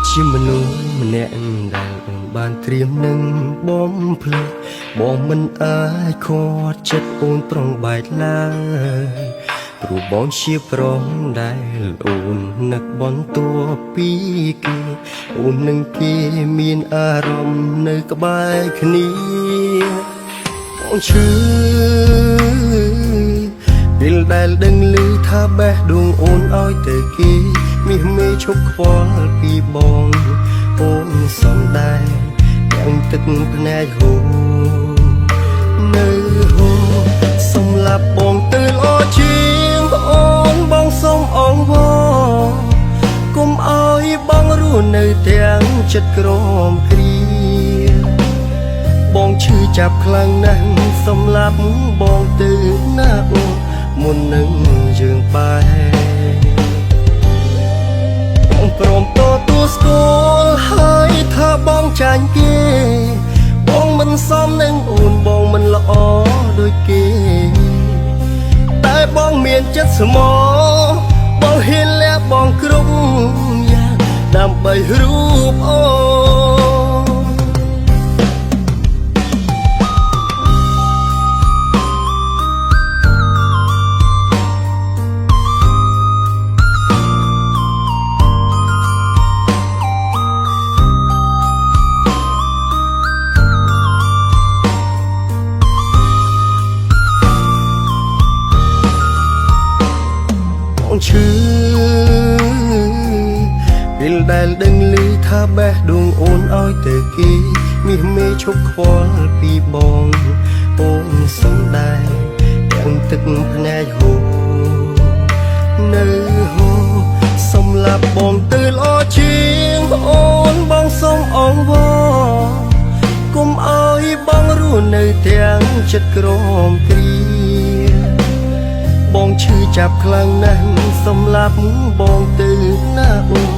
ជាមនុស្សម្នាក់ដែលអូនបានត្រៀមនឹងបំភ្លេចបងមិនអាចខាត់ចិត្តអូនប្រុងបែកឡើយព្រោះបងជាប្រុងដែលអូននឹកបន្ទាប់ពីគេអូននឹងគេមានអារម្មណ៍នៅក្បែរគ្នាបងឈឺពេលដែលដឹងឮថាបេះដូងអូនឲ្យទៅគេមាសមេឈប់ខ្វល់ពីបងអូនសំដែងទាំងទឹកភ្នែកហូរនៅហូរសំឡាប់បងទៅល្អជាងអូនបងសុំអង្វរគុំឲ្យបងរស់នៅទាំងចិត្តក្រមគ្រា បងឈឺចាប់ខ្លាំងណាស់សម្លាប់បងទៅណាអូនមុននឹងយើងបែកបងព្រមទទួលស្គាល់ហើយថាបងចាញ់គេបងមិនសមនឹងអូនបងមិនល្អដូចគេតែបងមានចិត្តស្មោះបងហ៊ានលះបងគ្រប់យ៉ាងដើម្បីរូបអូន បងឈឺពេលដែលដឹងឮថាបេះដូងអូនឲ្យទៅគេមាសមេឈប់ខ្វល់ពីបងអូនសំដែងទាំងទឹកភ្នែកហូរនៅហូរសំឡាប់បងទៅល្អជាងអូនបងសុំអង្វរគុំឲ្យបងរស់នៅទាំងចិត្តក្រមគ្រា បងឈឺចាប់ខ្លាំងណាស់សម្លាប់បងទៅណាអូន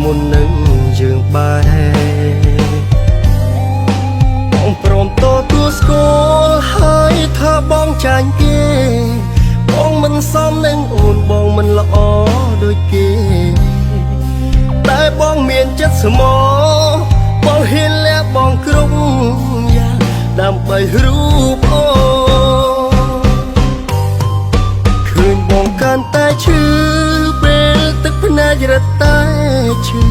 មុននឹងយើងបែកបងព្រមទទួលស្គាល់ហើយថាបងចាញ់គេបងមិនសមនឹងអូនបងមិនល្អដូចគេតែបងមានចិត្តស្មោះបងហ៊ានលះបងគ្រប់យ៉ាងដើម្បីរូបអូន ឃើញបងកាន់តែឈឺពេលទឹកភ្នែករត់តែឈឺ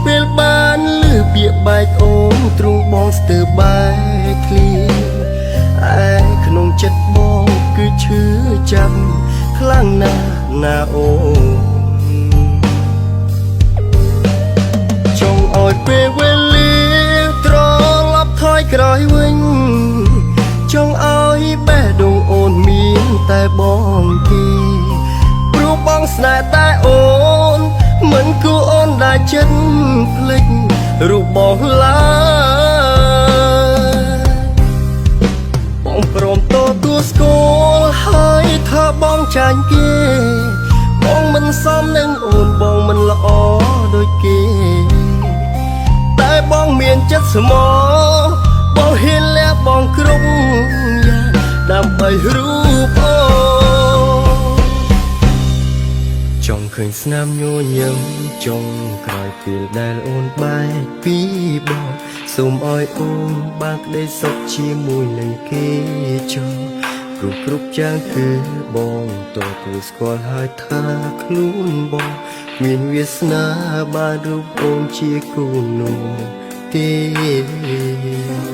ពេលបានលឺពាក្យបែកអូនទ្រូងបងស្ទើរបែកឃ្លាឯក្នុងចិត្តបងគឺឈឺចាប់ខ្លាំងណាស់ណាអូនចង់ឲ្យពេលវេលាត្រឡប់ថយក្រោយវិញចង់ឲ្យបេះដូងអូនមានតែបងទេព្រោះបងស្នេហ៍តែអូនមិនគួរអូនដែលចិត្តភ្លេចរូបបងឡើយបងព្រមទទួលស្គាល់ហើយថាបងចាញ់គេបងមិនសមនឹងអូនបងមិនល្អដូចគេតែបងមានចិត្តស្មោះបងហ៊ានលះបងគ្រប់យ៉ាងដើម្បីរូបអូនចង់ឃើញស្នាមញញឹមចុងក្រោយពេលដែលអូនបែកពីបងសូមឲ្យអូនបានក្តីសុខជាមួយនឹងគេចោព្រោះគ្រប់យ៉ាងគឺបងទទួលស្គាល់ហើយថាខ្លួនបងមានវាសនាបានរូបអូនជាគូនោះទេ។